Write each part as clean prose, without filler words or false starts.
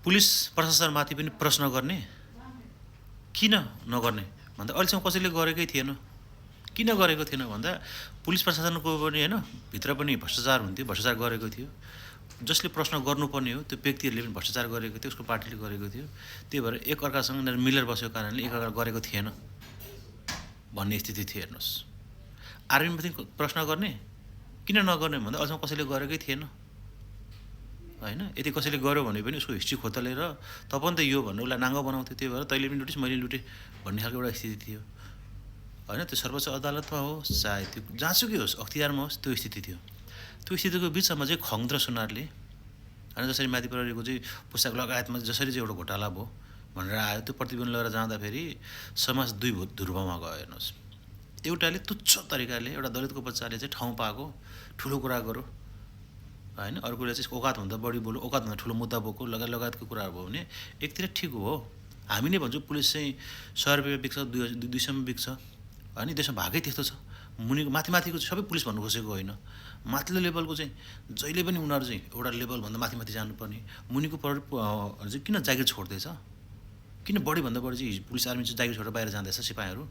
Police प्रशासनमाथि पनि प्रश्न गर्ने, किन नगर्ने भन्दा अहिलेसम्म कसैले गरेकै थिएन। किन गरेको थिएन भन्दा पुलिस प्रशासनको पनि हैन भित्र पनि भ्रष्टाचार हुन्थ्यो, भ्रष्टाचार गरेको थियो। जसले प्रश्न गर्नुपर्ने हो त्यो व्यक्तिहरूले पनि भ्रष्टाचार गरेको थियो, उसको पार्टीले गरेको थियो। त्यही भएर एकअर्कासँग मिलेर बसेको कारणले एकअर्का गरेको थिएन भन्ने स्थिति थियो। हेर्नुहोस्, आर्मीमाथि प्रश्न गर्ने, किन नगर्ने भन्दा अहिलेसम्म कसैले गरेकै थिएन हैन। यदि कसैले गर्यो भने पनि उसको हिस्ट्री खोतलेर तपाईँ त यो भन्नु उसलाई नाङ्गो बनाउँथ्यो। त्यही भएर तैँले पनि लुटिस् मैले लुटेँ भन्ने खालको एउटा स्थिति थियो हैन। त्यो सर्वोच्च अदालतमा होस् चाहे त्यो जहाँसुकै होस् अख्तियारमा होस् त्यो स्थिति थियो। त्यो स्थितिको बिचमा चाहिँ खङ्ग र सुनारले हैन जसरी माथि प्रहरीको चाहिँ पुस्तक लगायतमा जसरी चाहिँ एउटा घोटाला भयो भनेर आयो, त्यो प्रतिवेदन लिएर जाँदाखेरि समाज दुई ध्रुवमा गयो। हेर्नुहोस्, एउटाले तुच्छ तरिकाले एउटा दलितको बच्चाले चाहिँ ठाउँ पाएको ठुलो कुरा गरो हैन, अर्कोले चाहिँ औकातभन्दा बढी बोल्यो, औकातभन्दा ठुलो मुद्दा बोक्यो लगायतको कुराहरू भयो भने एकतिर ठिक हो। हामी नै भन्छौँ पुलिस चाहिँ 100 रुपियाँ बिक्छ, 200 मा बिक्छ हैन। देशमा भागै त्यस्तो छ। मुनिको माथिको सबै पुलिस भन्नु खोजेको होइन। माथिल्लो लेभलको चाहिँ जहिले पनि उनीहरू चाहिँ एउटा लेभलभन्दा माथि जानुपर्ने। मुनिको चाहिँ किन जागिर छोड्दैछ, किन बढीभन्दा बढी चाहिँ पुलिस आर्मी चाहिँ जागिर छोडेर बाहिर जाँदैछ सिपाहीहरू,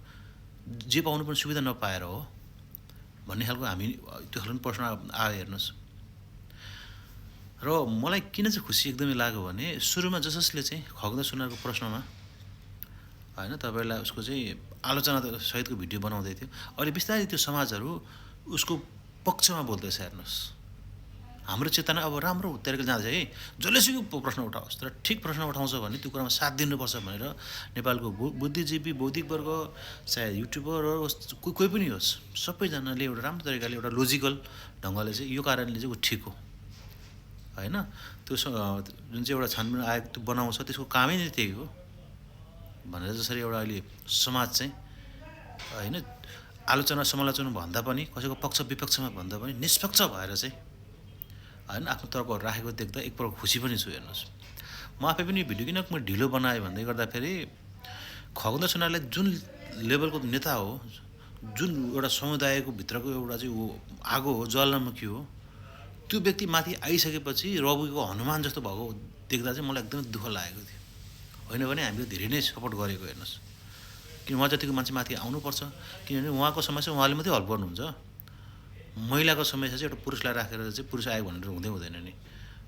जे पाउनुपर्ने सुविधा नपाएर हो भन्ने खालको हामी त्यो खालको प्रश्न आयो। हेर्नुहोस्, र मलाई किन चाहिँ खुसी एकदमै लाग्यो भने सुरुमा जसले चाहिँ खग्द सुनारको प्रश्नमा हैन तपाईलाई उसको चाहिँ आलोचना सहितको भिडियो बनाउँदै थियो, अहिले बिस्तारै त्यो समाजहरू उसको पक्षमा बोल्दैछ। हेर्नुहोस्, हाम्रो चेतना अब राम्रो तरिकाले जाँदैछ है। जसलेसुकै प्रश्न उठाओस् तर ठिक प्रश्न उठाउँछ भने त्यो कुरामा साथ दिनुपर्छ भनेर नेपालको बुद्धिजीवी बौद्धिक वर्ग चाहे युट्युबर होस् कोही पनि होस् सबैजनाले एउटा राम्रो तरिकाले एउटा लोजिकल ढङ्गले चाहिँ यो कारणले चाहिँ ऊ ठिक हो हैन। त्यो जुन चाहिँ एउटा छानबिन आयोग त्यो बनाउँछ त्यसको कामै नै त्यही हो भनेर जसरी एउटा अहिले समाज चाहिँ हैन आलोचना समालोचना भन्दा पनि कसैको पक्ष विपक्षमा भन्दा पनि निष्पक्ष भएर चाहिँ हैन आफ्नो तर्कहरू राखेको देख्दा एक प्रकार खुसी पनि छु। हेर्नुहोस्, म आफै पनि भिडियो किन म ढिलो बनाएँ भन्दै गर्दाखेरि खगेन्द्र सुनारले जुन लेभलको नेता हो, जुन एउटा समुदायको भित्रको एउटा चाहिँ ऊ आगो हो, ज्वालामुखी हो, त्यो व्यक्ति माथि आइसकेपछि रविको हनुमान जस्तो भएको देख्दा चाहिँ मलाई एकदमै दुःख लागेको थियो। होइन भने हामीले धेरै नै सपोर्ट गरेको। हेर्नुहोस्, किन उहाँ जतिको मान्छे माथि आउनुपर्छ, किनभने उहाँको समस्या उहाँले मात्रै हल गर्नुहुन्छ। महिलाको समस्या चाहिँ एउटा पुरुषलाई राखेर चाहिँ पुरुष आयोग भनेर हुँदैन नि।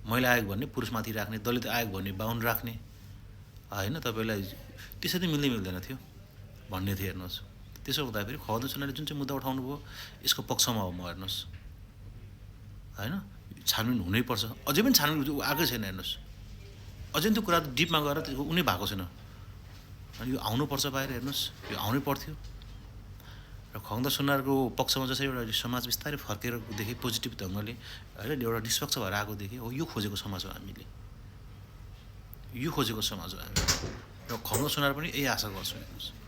महिला आयोग भन्ने पुरुषमाथि राख्ने, दलित आयोग भन्ने बाहुन राख्ने हैन, तपाईँलाई त्यसरी मिल्दैन थियो भन्ने थियो। हेर्नुहोस्, त्यसो हुँदाखेरि खगेन्द्र सुनारले जुन चाहिँ मुद्दा उठाउनु भयो यसको पक्षमा हो म। हेर्नुहोस् हैन, छानबिन हुनैपर्छ, अझै पनि छानबिन आएकै छैन। हेर्नुहोस्, अझै त्यो कुरा डिपमा गएर उनी भएको छैन अनि यो आउनुपर्छ बाहिर। हेर्नुहोस्, यो आउनै पर्थ्यो र खगेन्द्र सुनारको पक्षमा जसरी एउटा समाज बिस्तारै फर्केर देखे पोजिटिभ ढङ्गले हैन एउटा निष्पक्ष भएर आएको देखे हो। यो खोजेको समाज हो हामीले, यो खोजेको समाज हो हामी र खगेन्द्र सुनार पनि यही आशा गर्छौँ। हेर्नुहोस्।